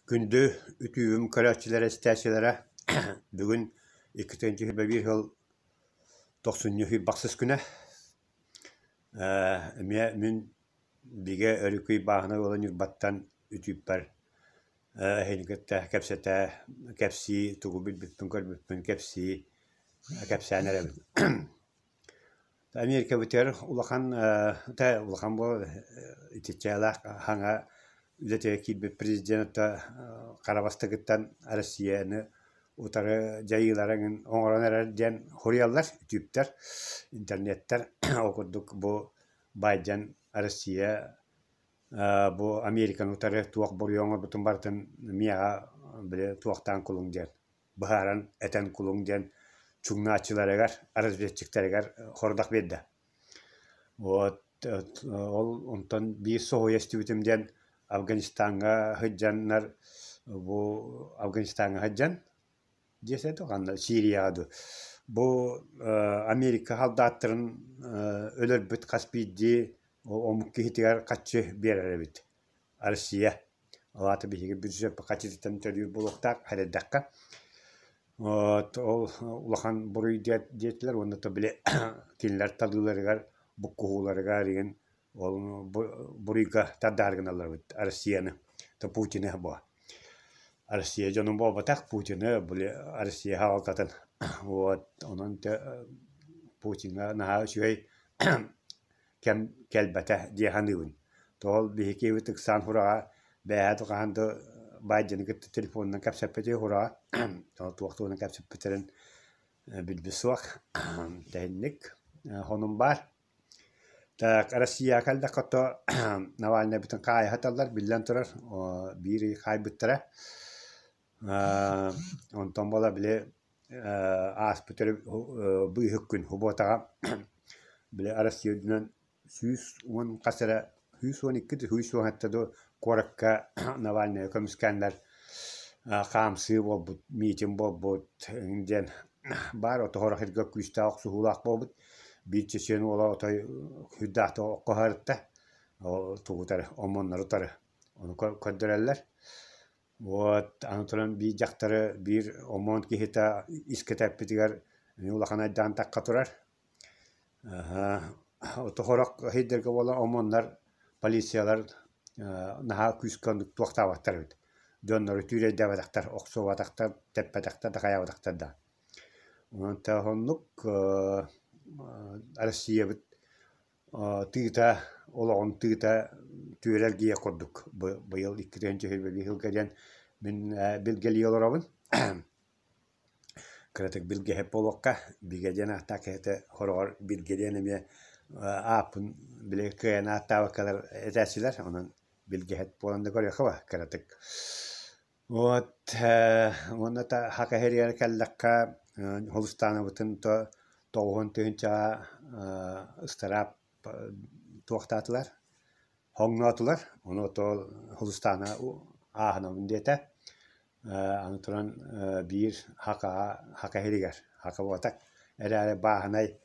Күндү үтүүбүм көрөөччүлэрэ, истээччилэрэ, бүгүн 221 сыл тохсунньу бахсыс күнэ. Эмиэ мин бигэ өрүкүй бааһынай уола Ньурбаттан үтүүппэр эһигини кытта кэпсэтэ, кэпсии, тугу билбиппин, көрбүппүн кэпсии, кэпсээн эрэбин. Америкабытыгар улахан улахан буол итиччэлээх хаҥа үлэтигэр киирбит президент хара бастакыттан Россияны утары дьайыылара эҥин оҥорон эрэр диэн суруйаллар үтүктэр интернеттэр. Ол курдук бу Байден Россия бу Американы утары туох буруйу оҥорбутун барытын миэхэ били туохтаан кулуҥ диэн быһааран этэн кулуҥ диэн чуҥнааччыларыгар, разведчиктарыгар хордох биэрдэ. Вот ол онтон биир соһуйа истибитим диэн Афганистаҥҥа сылдьаннар бу Афганистаҥҥа сылдьан диэсэ дуу ханна Сирияҕа дуу бу Америка солдаттарын өлөрбүт хас биирдии омук киһитигэр хаччы биэрэр эбит Россия. Ол аата биһиги бюджеппыт хаччытыттан төлүүр буолуохтаах сэрэйдэххэ. Вот ол улахан буруй диэтилэр уонна то били кинилэр талыыларыгар буккуһууларыгар игин ол буруйга тардаары гыналлар эбит Россияны то Путины буо. Россия дьонун буолбатах Путины били Россия аҕалтатын. Вот онон Путиҥҥа наһаа үчүгэй кэм кэлбэтэ дии саныыбын. Тоҕо биһиги ыксаан сураҕа бээһээ хаһан да Байдены кытта телефонунан кэпсэппитий сураҕа туох туһунан кэпсэппиттэрин билбит суох. Тэһинник хонум баар. Так Россияҕа кэллэххэ то Навальнайбытын хаайа сыталлар биллэн турар биир ый хаайбыттара. Онтон буола били ааспыт быыһык күн субуотаҕа били Россия үрдүнэн 110 хас эрэ 112 да 117 дуу куоракка Навальнайы көмүскээннэр хаамсыы буолбут, митинг буолбут диэн баар отоһор сиргэ күүстээх охсуһуулаах буолбут. Биир чечен уола отой сүрдээхтик окко сырытта, ол тугу утары, омуоннары утары. Ону көрдөрөллөр. Вот, аны туран биир дьахтары биир ОМОН киһитэ искэ тэппитигэр эмиэ улахан айдаан тахха турар. Ото сорох сирдэргэ буолан ОМОНнар, полициялар наһаа күүскэ оннук туохтаабаттар эбит. Дьоннору түүрэйдээбэтэхтэр, охсубатахтар, тэппэтэхтэр да хайаабатахтар да. Онон оннук Россиябыт тыыта олоҕун тыыта түөрэ эргийэ курдук быйыл 2021 сылга диэн мин билгэлии олоробун. Кыратык билгэһит буолуохха, бигэ диэн ааттаах киһитэ хороҕор билгэ диэн эмиэ ааппын били кыайан ааттаабаккалар этээччилэр, онон билгэһит буолан да көрүөххэ ба кыратык. Вот уонна Саха сиригэр кэллэххэ Холустаанабытын то тоҕуһун тыһыынчаҕа ыстараап туохтаатылар, хоҥноотулар. Ону то Холустаана ааһынабын диэтэ. Аны туран биир Хакаҕа Саха сиригэр Хака буотак эрээри бааһынай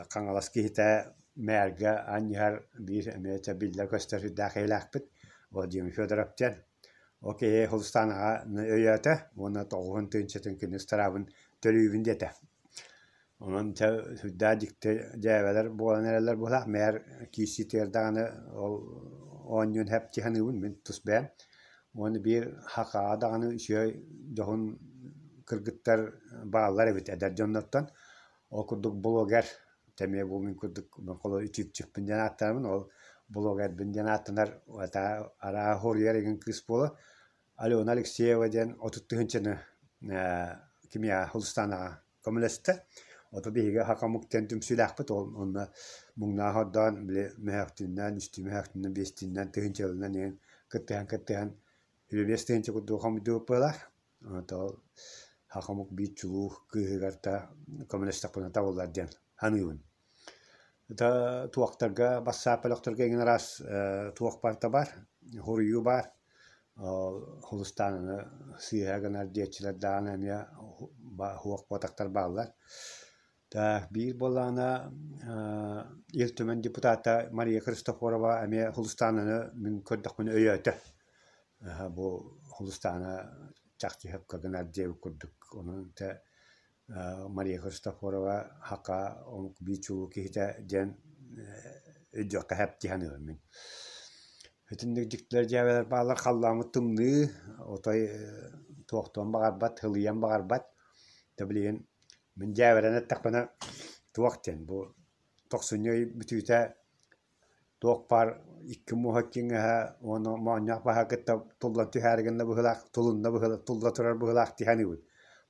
Хаҥалас киһитэ мээргэ анньыһар биир эмиэ биллэр-көстөр сүрдээх киһилээхпит Владимир Федоров диэн. Ол киһи Хулустаанаҕа өйөөтө уонна тоҕуһун тыһыынчатын күнүс ыстараабын төлүүбүн диэтэ. Онон дьэ сүрдээх дьикти дьээбэлэр буолан эрэллэр быһыылаах. Мээр киирсиитигэр даҕаны ол оонньуон сөп дии саныыбын мин тус бэйэм. Уонна биир хахаҕа даҕаны үчүгэй дьоһун кыргыттар бааллар эбит эдэр дьоннортон. Ол курдук блогер Эмиэ бу мин курдук үтүкчүкпүн диэн ааттанабын, ол блогербын диэн ааттанар арааһа хоруйар игин кыыс буола. Алена Алексеева диэн 30 тыһыынчаны кимиэхэ Хулустанаҕа көмөлөстө. Ото биһиги Хакамук диэн түмсүүлээхпит, ол онно муҥнаах ордоон били мөһөөхтүүннээн, үстүү мөһөөхтүүннэн, биэстүүннэн, тыһыынчаларынан иһин кыттыһан-кыттыһан 25 тыһыынча курдук хомуйдубут быһыылаах. Ол саха омук биир чулуу кыыһыгар да көмөлөстөхпүнэ табыллар диэн саныыбын. Да туохтарга бассаап бөлөхтөргө эҥин араас туох барыта баар, хоруйуу баар. Хулустаананы сыыһа гынар диэччилэр даҕаны эмиэ суох буотахтар бааллар. Так, биир буоллаҕына Ил Түмэн депутата Мария Христофорова эмиэ Хулустаананы мин көрдөхпүнэ өйөөтө. Бу Хулустаана чахчы сөпкө гынар диэбит курдук. Онон тэ Мария Христофорова Хака омук биир чулуу киһитэ диэн өйдүөххэ сөп дии саныыбын мин. Итинник дьиктилэр дьээбэлэр бааллар халлааммыт тымныы, отой туохтуон баҕарбат, сылыйан баҕарбат. Дьэ билигин мин дьээбэрэн эттэхпинэ туох диэн бу тохсунньу ый бүтүүтэ туох баар икки муоһа киҥэһэ уонна моонньоох баһа кытта туллан түһээри гынна быһыылаах, тулунна быһыылаах, тулла турар быһыылаах дии саныыбын.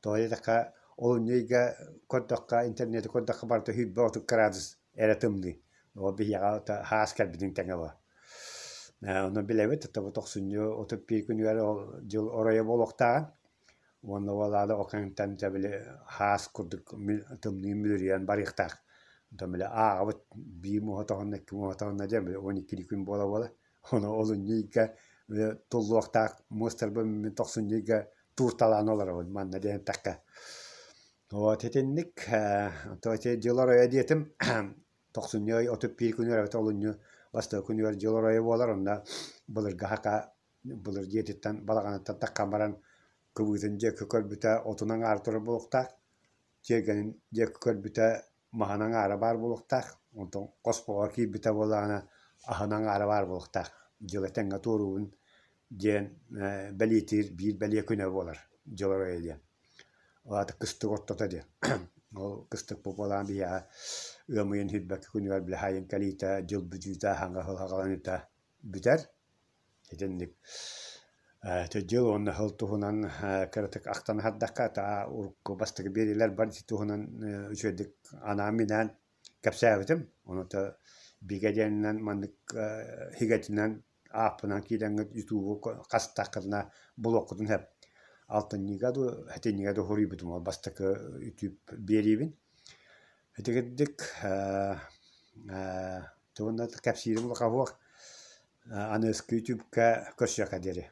Тоҕо диэтэххэ, олунньу ыйга көрдөххө, интернети көрдөххө барыта 130 градус эрэ тымныы. Ол биһиэхэ хаас кэлбитин тэҥэ буолар. Ону билэбит, бу тохсунньу 31 күнүгэр ол дьыл оройо буолуохтааҕын. Уонна ол аата ол кэнниттэн дьэ били хаас курдук тымныы мүлүрүйэн барыахтаах. Онтон били ааҕабыт биир муоһа тоһунна, икки муоһа тоһунна диэн били 12 күн буола-буола. Ону олунньу ыйга били туллуохтаах муостарбын мин тохсунньу ыйга туурталаан олоробун манна диэн эттэххэ. Вот итинник то ити дьыл оройо диэтим тохсунньу ый 31 күнүгэр эбэтэр олунньу бастакы күнүгэр дьыл оройо буолар онно былыргы хака былыр дьиэтиттэн балаҕаныттан таххан баран кыбыытын диэки көрбүтэ отун аҥаара турар буолуохтаах, тиэргэнин диэки көрбүтэ маһын аҥаара баар буолуохтаах, онтон хоспоҕор киирбитэ буоллаҕына аһын аҥаара баар буолуохтаах. Дьыл этэҥҥэ туоруубун диэн бэлиэтиир биир бэлиэ күнэ буолар дьыл оройо диэн. Ол аата кыстык ортото диэн. Ол кыстык буолан биһиэхэ ыам ыйын сүүрбэккэ күнүгэр били сайын кэлиитэ, дьыл бүтүүтэ, хаҥа сыл саҕаланыыта бүтэр. Итинник дьыл уонна сыл туһунан кыратык ахтан аһардахха, урукку бастакы биэриилэр бар туһунан үчүгэйдик анаан-минээн кэпсээбитим. Ону бигэ диэнинэн маннык хигэтинэн ааппынан киирэҥҥит ютубу хастаххытына булуоххутун сөп. Алтынньыга дуу, сэтинньигэ дуу суруйбутум ол бастакы ютуб биэриибин. Итигирдик тугунна кэпсиирим улахан суох. Аныгыскы ютубка көрсүөххэ диэри.